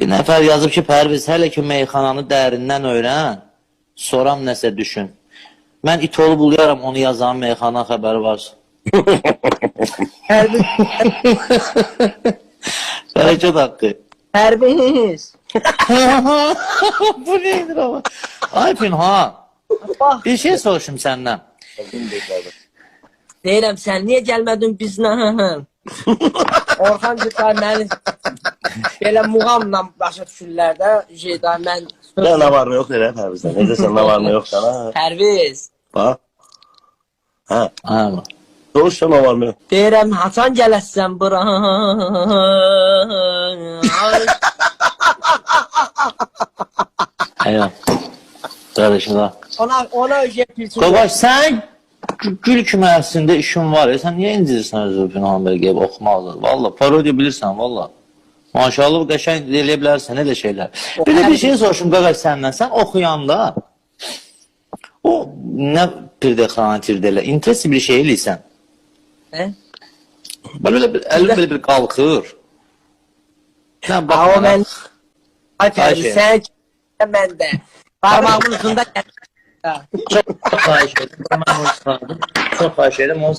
Bir nəfər yazıb ki, Pərviz, hələ ki meyxananı dərindən öyrən, soram nəsə düşün. Mən it olub uluyaram onu yazan meyxana xəbəri varsa. Pərviz, Bərəkət haqqı. Pərviz. Bu neydir ama? Ay Pinhan, Bax, bir şey soruşum səndən. deyirəm sən niyə gəlmədin bizlə? Orxan Cütay məni belə muğamla başa düşürlər də. Jeyda mən Ne, ne var ne yok nereye Pərvizdən? Necəsən, nə var nə yox sənə? Pərviz. Bax. Hə. Ha. Soruş nə var nə yox. Deyirəm haçan gələsən bura? Eyvah. Qardaşım da. Ona öcə pilçin. Qaqaş sən gül kimi əslində işin var ya. Sən niyə incirsən özünü Pinhan bəy gəlib oxumaqdır? Valla parodiya bilirsən valla. Maşallah qəşəng eləyə bilərsən elə şeylər. Bir də bir şey soruşum qaqaş səndən. Sən oxuyanda o nə predexrantir elə interesi bir şey eləyirsən. Hə? Belə bir əlin belə bir qalxır. Sən bax Ha, o mənə. mən Ay Pərviz, Ayşe. sən mən də. Barmağımın ucunda Çox xahiş edirəm. Mən onu çıxardım. Çox xahiş edirəm. Onu